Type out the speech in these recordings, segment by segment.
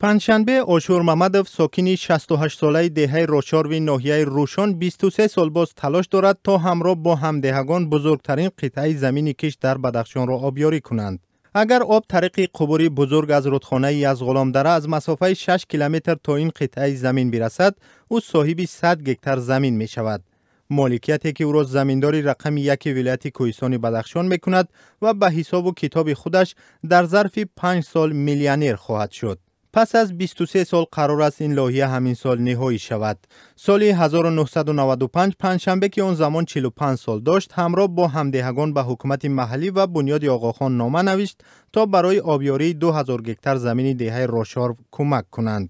Панҷшанбе Ошур Мамадов, сокини 68-солаи деҳаи Рошорви ноҳияи Рӯшон, 23 сол боз талош дорад, то ҳамроҳ бо ҳамдеҳагон бузургтарин қитъаи замини кишт дар Бадахшонро обёрӣ кунанд. Агар об тариқи қубури бузург аз рудхонаи Язғуломдара аз масофаи 6 километр то ин қитъаи замин бирасад, ӯ соҳиби 100 гектар замин мешавад. Моликияте ки ӯро заминдори рақами яки вилояти Кӯҳистони Бадахшон мекунад ва ба ҳисобу китоби худаш дар зарфи 5 сол миллионер хоҳад шуд. Пас аз 23 сол қарор аст ин лоиҳа ҳамин сол ниҳоӣ шавад. Соли 1995 Панҷшанбе, ки он замон 45 сол дошт, ҳамроҳ бо ҳамдеҳагон ба ҳукумати маҳаллӣ ва Бунёди Оғохон нома навишт, то барои обёрии 2000 гектар замини деҳаи Рошорв кӯмак кунанд.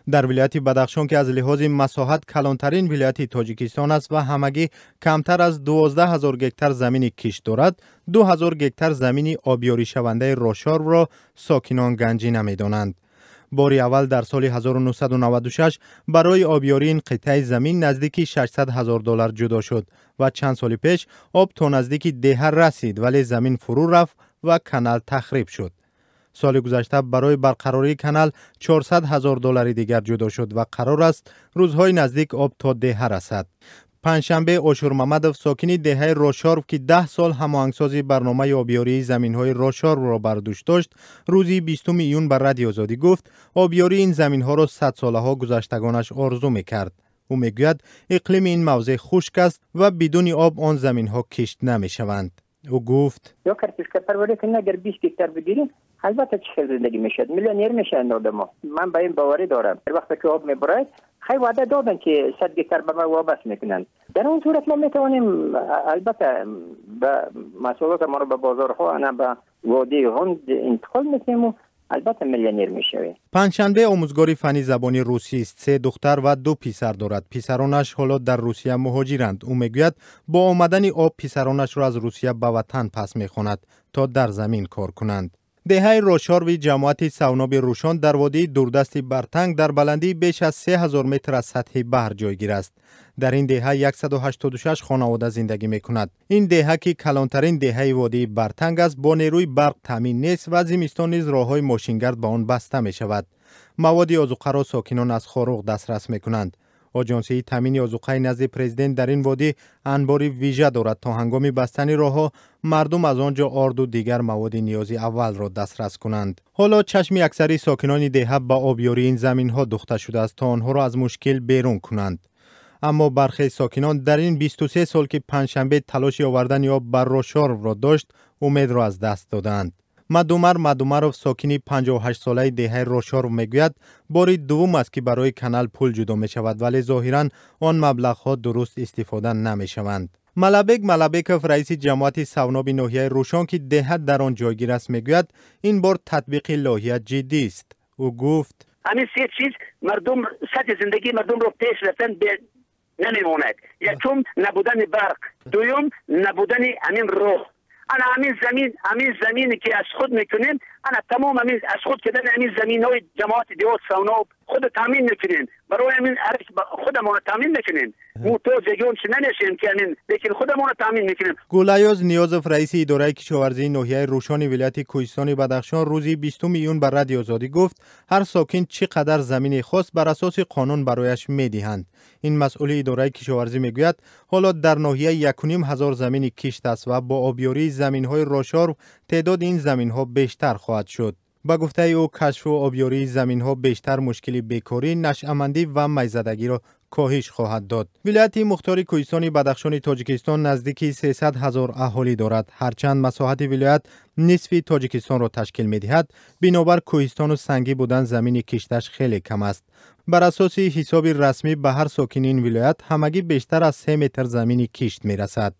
Дар вилояти Бадахшон, ки аз лиҳози масоҳат калонтарин вилояти Тоҷикистон аст ва ҳамагӣ камтар аз 12 000 гектар замини кишт дорад, 2000 гектар замини обёришавандаи Рошорвро сокинон ганҷина медонанд. Бори аввал дар соли 1996 барои обёрии ин қитъаи замин наздики 600 ҳазор доллар ҷудо шуд ва чанд соли пеш об то наздики деҳа расид, вале замин фурӯ рафт ва канал тахриб шуд. Соли гузашта барои барқарории канал 400 ҳазор доллари дигар ҷудо шуд ва қарор аст рӯзҳои наздик об то деҳа расад. Панҷшанбе Ошурмамадов, сокини деҳаи Рошорв, ки 10 сол ҳамоҳангсози барномаи обёрии заминҳои Рошорвро бар дӯш дошт, рӯзи 20 июн ба Радиои Озодӣ гуфт, обёрии ин заминҳоро садсолаҳо гузаштагонаш орзу мекард. Ӯ мегӯяд, иқлими ин мавзеъ хушк аст ва бидуни об он заминҳо кишт намешаванд. Ӯ гуфт: Ё картошка парварӣ кунед, агар 20 гектар бигирем, албатта, чӣ хел зиндагӣ мешавад, миллионер мешаванд одамо. Ман ба ин боварӣ дорам. Вақте ки об мебурад, хай, ваъда доданд, ки 100 гектар ба ма вобаст мекунанд. Дар он сурат мо метавонем, албатта, ба маҳсулоти моро ба бозорҳо, ана ба водии Ҳунд интиқол мекунем, албатта, миллионер мешавем. Панҷшанбе омӯзгори фанни забони русист. Се духтар ва ду писар дорад. Писаронаш ҳоло дар Русия муҳоҷиранд. Ӯ мегӯяд, бо омадани об писаронашро аз Русия ба ватан пас мехонад, то дар замин кор кунанд. Деҳаи Рошорви ҷамоати Савноби Рӯшон дар водии дурдасти Бартанг дар баландии беш аз 3000 метр аз сатҳи баҳр ҷойгир аст. Дар ин деҳа 186 хонавода зиндагӣ мекунад. Ин деҳа, ки калонтарин деҳаи водии Бартанг аст, бо нерӯи барқ таъмин нест ва зимистон низ роҳҳои мошингард ба он баста мешавад. Маводи озуқаро сокинон аз Хоруғ дастрас мекунанд. Оҷонсии таъмини озуқаи назди президент дар ин водӣ анбори вижа дорад, то ҳангоми бастани роҳҳо мардум аз он ҷо орду дигар маводи ниёзи аввалро дастрас кунанд. Ҳоло чашми аксари сокинони деҳа ба обёрии ин заминҳо духта шудааст, то онҳоро аз мушкил берун кунанд. Аммо бархе сокинон дар ин 23 сол, ки Панҷшанбе талоши овардани об ба Рошорвро дошт, умедро аз даст додаанд. Мадумар Мадумаров, сокини 58-солаи деҳаи Рошорв, мегӯяд, бори дуввум аст, ки барои канал пул ҷудо мешавад, вале зоҳиран он маблағҳо дуруст истифода намешаванд. Малабек Малабеков, раиси ҷамоати Савноби ноҳияи Рӯшон, ки деҳа дар он ҷойгир аст, мегӯяд, ин бор татбиқи лоиҳа ҷиддист. Ӯ гуфт: Ҳамин се чиз мардум, сатҳи зиндагии мардумро пеш рафтан намемонад. Якум, набудани барқ, дуюм, набудани ҳамин роҳ. Ана ҳамин замин, ҳамин замине ки аз худ мекунем, ана тамом ҳамин аз худ кардани ҳамин заминҳои ҷамоати деҳот Савноб худ таъмин мекунем. Барои ҳамин худамонро таъмин мекунем, муҳтоҷ ягон чи намешем, ки ҳамин, лекин худамонро таъмин мекунем. Гулаёз Ниёзов, раиси идораи кишоварзии ноҳияи Рӯшони вилояти Кӯҳистони Бадахшон, рӯзи 20 июн ба Радиои Озодӣ гуфт, ҳар сокин чӣ қадар замине хост, бар асоси қонун барояш медиҳанд. Ин масъули идораи кишоварзӣ мегӯяд, ҳоло дар ноҳия 1500 замини кишт аст ва бо обёрии заминҳои Рошорв теъдоди ин заминҳо бештар хоҳад шуд. Ба гуфтаи ӯ, кашфу обёрии заминҳо бештар мушкили бекорӣ, нашъамандӣ ва майзадагиро коҳиш хоҳад дод. Вилояти мухтори Кӯҳистони Бадахшони Тоҷикистон наздики 300 ҳазор аҳолӣ дорад. Ҳарчанд масоҳати вилоят нисфи Тоҷикистонро ташкил медиҳад, бинобар кӯҳистону сангӣ будан замини кишташ хеле кам аст. Бар асоси ҳисоби расмӣ, ба ҳар сокини ин вилоят ҳамагӣ бештар аз 3 метр замини кишт мерасад.